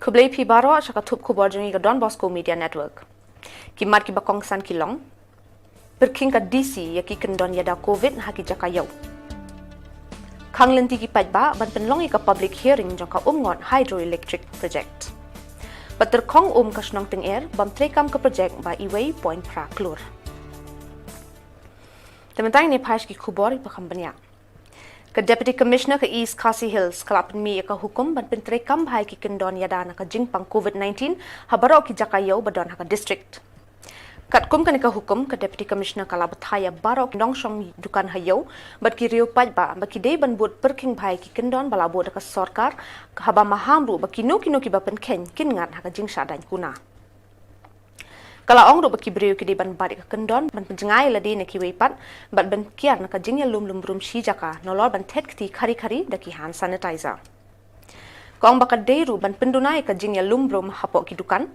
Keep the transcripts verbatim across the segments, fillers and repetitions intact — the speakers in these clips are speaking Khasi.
Khublei phi baroh sha ka thup khubor jong ngi ka Don Bosco Media Network. Ki mat kiba kongsan ki long: Pyrkhing ka D C ïa ki kyndon ïada Covid ha ki jaka ïew. Khang lynti ki paidbah ban pynlong ïa ka public hearing jong ka Umngot Hydroelectric Project. Bad tyrkhong um ka shnong Tynger bym treikam ka project ba iwei point phra klur. Te mynta ngin ïa phai sha ki khubor kiba kham bniah. Ka Deputy Commissioner ka East Khasi Hills ka la pynmih ïa ka hukum ban pyntreikam bha ïa ki kyndon ïada na ka jingpang Covid nineteen ha baroh ki jaka ïew ba don ha ka district. Katkum kane ka hukum, ka Deputy Commissioner ka la batai ïa baroh ki nongshong dukan ha ïew bad ki riew paidbah ba ki dei ban bud pyrkhing bha ïa ki kyndon ba la buh da ka sorkar, haba maham ruh ba kino kino kiba pynkheiñ kin ngat ha ka jingshah daiñ kuna. Ka la ong ruh ba ki briew ki dei ban bat ïa ka kyndon ban pynjngai lade na kiwei pat bad ban kiar na ka jingïalum lum brum shi jaka, nalor ban thet kti khari khari da ki hand sanitizer. Ka ong ba ka dei ruh ban pynduna ïa ka jingïalum brum hapoh ki dukan.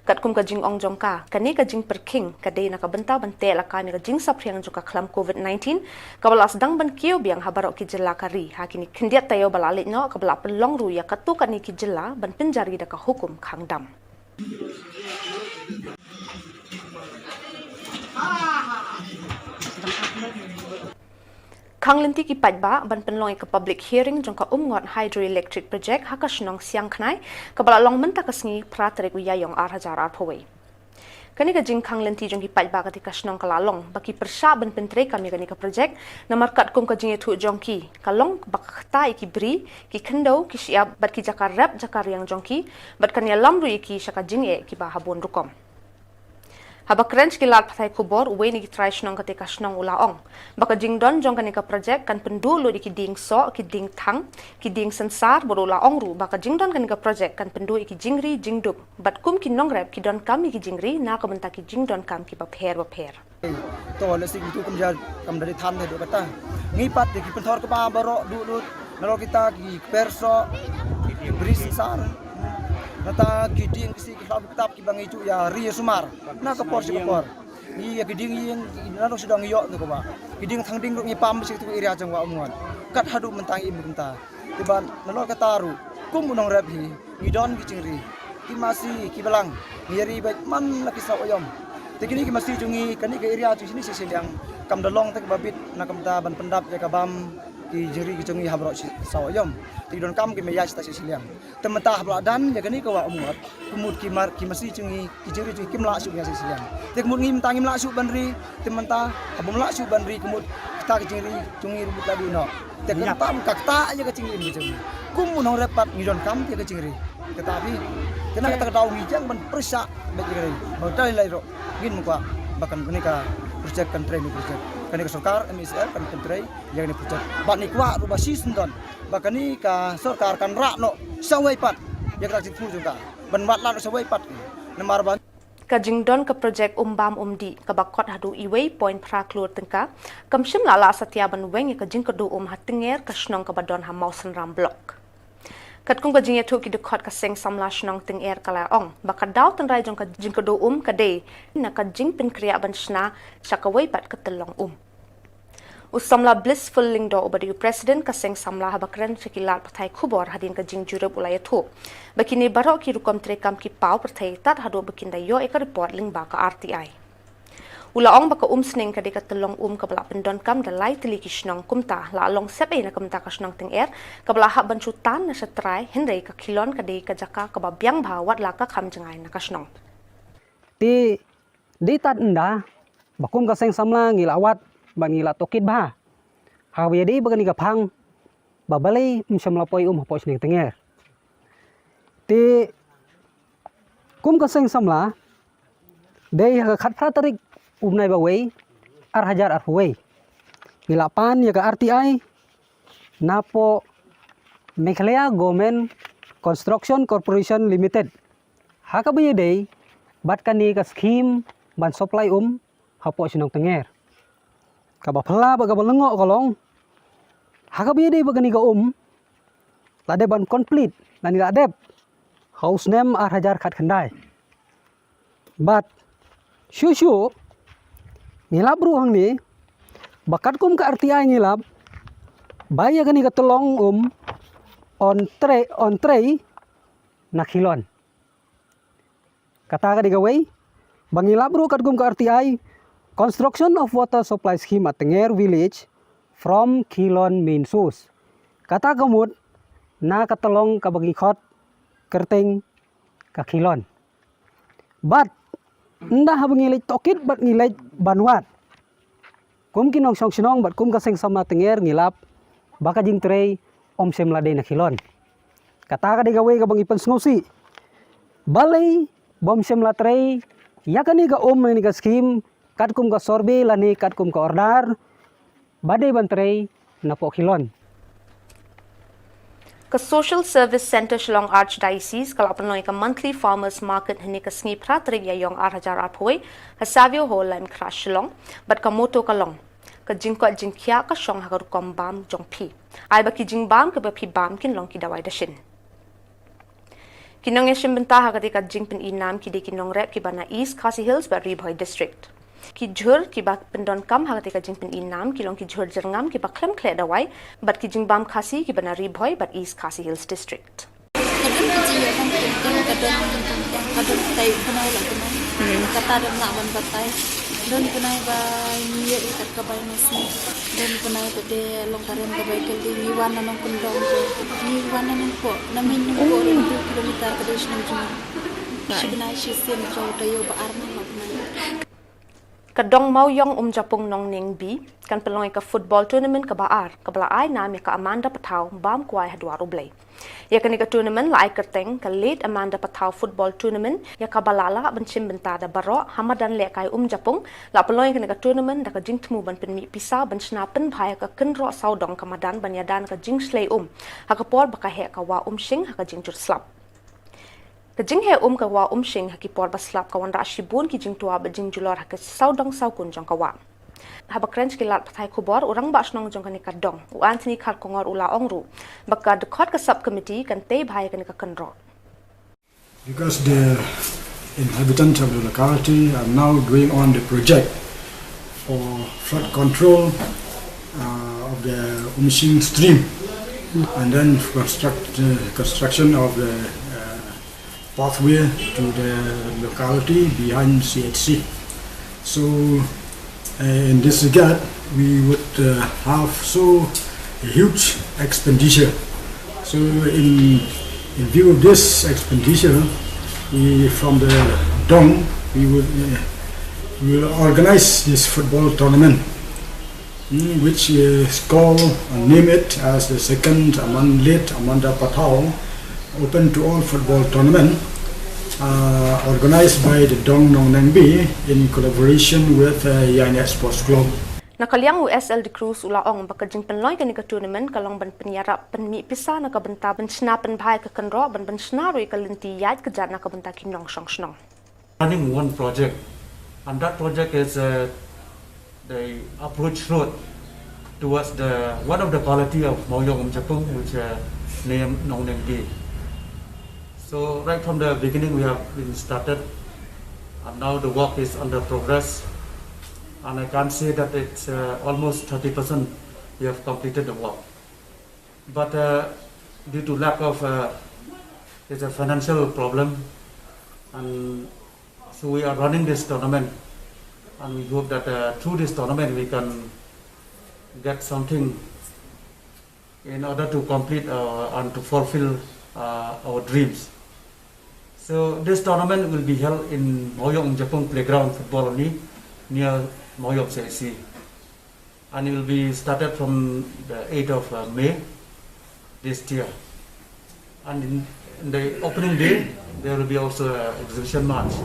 Katkum ka jingong jong ka, kane ka jingpyrkhing ka dei na ka bynta ban teh lakam ïa ka jingsaphriang jong ka khlam Covid nineteen, kaba la sdang ban kiew biang ha baroh ki jylla ka ri ha kine khyndiat taïew ba la leit noh, kaba la pynlong ruh ïa katto katne ki jylla ban pynjari da ka hukum khang dam. Khang lynti ki paidbah ban pynlong ïa ka public hearing jong ka Umngot Hydroelectric Project ha ka shnong Siangkhnai, kaba la long mynta ka sngi phra tarik u Ïaïong ar hajar arphew wei. Kane ka jingkhang lynti jong ki paidbah katei ka shnong ka la long ba ki pyrshah ban pyntreikam ïa kane ka project, namar katkum ka jingïathuh jong ki, ka long ba ka ktah ïa ki bri, ki khyndew, ki shyiap bad ki jaka rep jaka riang jong ki, bad kan ïalam ruh ïa ki sha ka jingeh kiba ha bun rukom. Haba kren sha ki lad pathai khubor, uwei na ki trai shnong katei ka shnong u la ong ba ka jingdon jong kane ka project kan pynduh lut ïa ki dieng soh, ki dieng thang, ki dieng synsar, bad u la ong ruh ba ka jingdon kane ka project kan pynduh ïa ki jingri jingdup bad kum ki nongrep ki donkam ïa ki jingri na ka bynta ki jingdonkam kiba pher ba pher. To, lehse ngi tu kam ja, kam da dei than haduh katta. Ngi pat da ki pynthor kba baroh duh lut, nalor kita ki kper soh, ki bri synsar, nangta ki dieng kisi ki hlaw ki ktap kiba ngi ju ïa ri ïa sumar na ka por sha ka por. Ngi ïa ki dieng ïing, nalor sha dong ïoh tu kaba ki dieng thang dieng ruh ngi pam sha tu area jong Wah Umngot. Kat haduh mynta ngi im kumta. Te ban nalor kata ruh, kum u nongrep hi, ngi don ki jingri, ki masi, ki balang, ngi ri bad man la ki saw aïom. Te kine ki masi jong ngi, kane ka area jong ngi shini sha shiliang, kam da long te kaba bit na ka bynta ban pyndap ïa ka bam ki jingri ki jong ngi ha baroh shi saw aïom. Te ngi donkam ki maya shata sha shiliang. Te mynta haba la dang ïa kane ka Wah Umngot, ka mut ki mar, ki masi jong ngi, ki jingri jong ngi kim lah shuh ïa sha shiliang. Te ka mut ngi mynta ngim lah shuh ban ri, te mynta haba ym lah shuh ban ri ka mut kita ka jingri jong ngi ruh mut la duh noh. Te ka ktah, ka ktah ïa ka jingim ka jong ngi. Kum u nongrep pat ngi donkam ïa ka jingri. Kata phi, te na kata ka daw ngi ïeng ban pyrshah bad ïa ka ri. Ba dei lai ruh ngin ym kwah ba kane ka project kan trei, ne project, kane ka sorkar M E C L kan pyntrei ïa kane ka project. Bad ngi kwah ruh ba shisyndon ba kane ka sorkar kan rah noh shawei pat ïa ka jingthmu jong ka, ban wad lad noh shawei pat. Namar ba ka jingdon ka project um bam um dih kaba kot haduh iwei point phra klur tyngka kam shym la lah satia ban weng ïa ka jingkyrduh um ha Tynger, ka shnong kaba don ha Mawsynram Block. Katkum ka jingïathuh ki dkhot ka seng samla shnong Tynger ka la ong ba ka daw tynrai jong ka jingkyrduh um ka dei na ka jingpynkhreh ban shna sha kawei pat ka tyllong um. U samla Blissful Lyngdoh uba dei u president ka seng samla, haba kren sha ki lad pathai khubor hadien ka jingjurip u la ïathuh ba kine baroh ki rukom treikam ki paw pyrthei tad haduh ba kin da ïoh ïa ka report lyngba ka R T I. U la ong ba ka Umsning ka dei ka tyllong um kaba la pyndonkam da lai tylli ki shnong, kumta la long sepei na ka bynta ka shnong Tynger kaba la hap ban shu tan na shatrai, hynrei ka Khilon ka dei ka jaka kaba biang bha wat la ka kham jngai na ka shnong. Te dei tad ynda ba kum ka seng samla ngi la wad bad ngi la tohkit bha ha kaba ïadei bad kane ka phang ba balei ym shym la poi um hapoh shnong Tynger. Te kum ka seng samla, dei ha ka khatphra tarik u bnai ba wei, ar hajar arphew wei, ngi la pan ïa ka R T I napoh Meghalaya Government Construction Corporation Limited ha kaba ïadei bad kane ka skhim ban supply um hapoh shnong Tynger. Kaba phylla bad kaba lyngngoh ka long, ha kaba ïadei bad kane ka um, la dep ban complete lane la dep ha u snem ar hajar khatkhyndai. Bad shuh shuh ngi lap ruh hangne ba katkum ka R T I ngi lap ba ïa kane ka tyllong um yn trei, yn trei na Khilon. Kata ka dei kawei, ba ngi lap ruh katkum ka R T I, Construction of Water Supply Scheme at Tenger Village from Khilon Main Source. Kata ka mut na ka tyllong kaba ngi khot kyrteng ka Khilon. Bad ynda haba ngi leit tohkit bad ngi leit ban wad, kum ki nongshong shnong bad kum ka Seng Samla Tenger ngi lap ba ka jingtrei ym shym la dei na Khilon. Kata ka dei kawei kaba ngi pynsngewsih. Balei ba ym shym la trei ïa kane ka um lane ka skim katkum ka sorbei lane katkum ka order ba dei ban trei napoh Khilon? Ka Social Service Centre Shillong Archdiocese ka la pynlong ïa ka Monthly Farmers Market hynne ka sngi phra tarik Ïaiong ar hajar arphew wei ha Savio Hall, Laitumkhrah, Shillong, bad ka motto ka long: Ka jingkoit jingkhiah ka shong ha ka rukom bam jong phi. Ai ba ki jingbam kiba phi bam kin long ki dawai dashin. Ki nongïashim bynta ha katei ka jingpyni nam ki dei ki nongrep kiba na East Khasi Hills bad Ri Bhoi District. Ki jhur kiba pyndonkam ha katei ka jingpyni nam ki long ki jhur jyrngam kiba khlem khleh dawai bad ki jingbam Khasi kiba na Ri Bhoi bad East Khasi Hills District. Ka don ka jingïakhun, ka don, ka don, ka don, ka tai bnai la bnai. Hmm. Kata don la ban batai. Don bnai ba ngi ïa kat ka bai masi. Don bnai ba de long ka rem ka bai kylli ngi wan na nongkyndong. Ngi wan na nongpoh, na main nongpoh, oh, rim hynriew kilometer ka dei shnong jong ngi. Shi bnai shisien jong taïew ba ar na la bnai. Ka dong Mawïong Umjapung Nongneng B kan pynlong ïa ka football tournament kaba ar, kaba la ai nam ïa ka Amanda Pathaw bam kwai ha dwar U Blei. Ïa kane ka tournament la ai kyrteng ka Late Amanda Pathaw Football Tournament, ïa kaba la lah ban shim bynta da baroh ha madan lehkai Umjapung. La pynlong ïa kane ka tournament da ka jingthmu ban pynmih pisa ban shna pynbha ïa ka kynroh sawdong ka madan ban ïada na ka jingshlei um ha ka por ba ka heh ka wah Umshing ha ka jingjur slap. Ka jingheh um ka wah Umshing ha ki por ba slap ka wanrah shibun ki jingtwa bad jingjulor ha ki sawdong sawkun jong ka wah. Haba kren sha ki lad pathai khubor, u rangbah shnong jong kane ka dong, u Anthony Kharkongor, u la ong ruh ba ka dkhot ka sub committee kan tei bha ïa kane ka kynroh. Because the inhabitants of the locality are now doing on the project for flood control, uh, of the Umshing stream, and then construct, uh, construction of the, uh, pathway to the locality behind C H C. So, uh, in this regard, we would, uh, have so a huge expenditure. So, in, in view of this expenditure, we, from the dong, we would, uh, we will organize this football tournament, mm, which is called, uh, name it as the second Aman-, Late Amanda Pathaw Open to All Football Tournament, uh, organized by the Dong Nongneng B in collaboration with, uh, Yainat Sports Club. Na ka liang u S L De Cruz u la ong ba ka jingpynlong ïa kane ka tournament ka long ban pynïarap pynmih pisa na ka bynta ban shna pynbha ïa ka kynroh ban, ban shna ruh ïa ka lynti ïaid kjat na ka bynta ki nongshong shnong. Running one project, and that project is, uh, the approach road towards the, one of the quality of Mawïong Umjapung, which, uh, name Nongneng B. So right from the beginning we have been started, and now the work is under progress, and I can say that it's, uh, almost thirty percent we have completed the work. But, uh, due to lack of, uh, it's a financial problem, and so we are running this tournament, and we hope that, uh, through this tournament we can get something in order to complete, uh, and to fulfill, uh, our dreams. So this tournament will be held in Mawïong Umjapung Playground Football only, near Mawïong C H C. And it will be started from the eighth of, uh, May this year. And in, in the opening day, there will be also an exhibition match,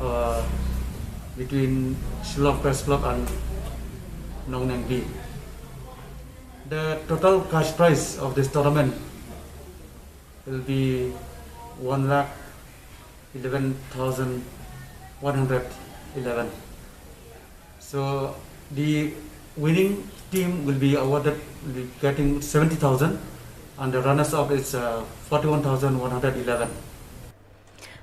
uh, between Shillong Press Club and Nongneng B. The total cash prize of this tournament will be one lakh eleven thousand one hundred eleven. So the winning team will be awarded, will be getting seventy thousand, and the runners up is, uh, forty-one thousand one hundred eleven.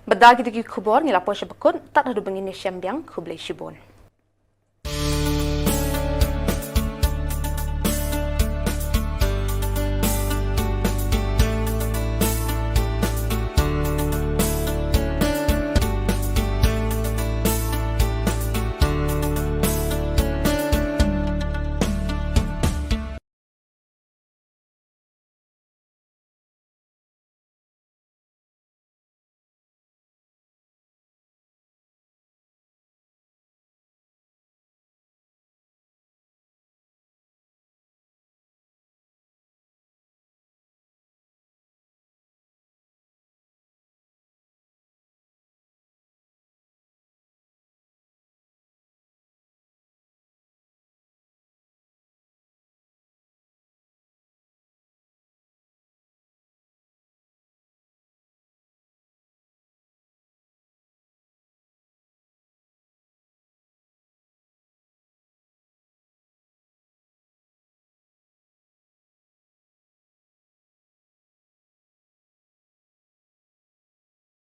Bad da kito ki khubor ngi la poi sha ba kut, tad haduh ba ngin ïashem biang, khublei shibun.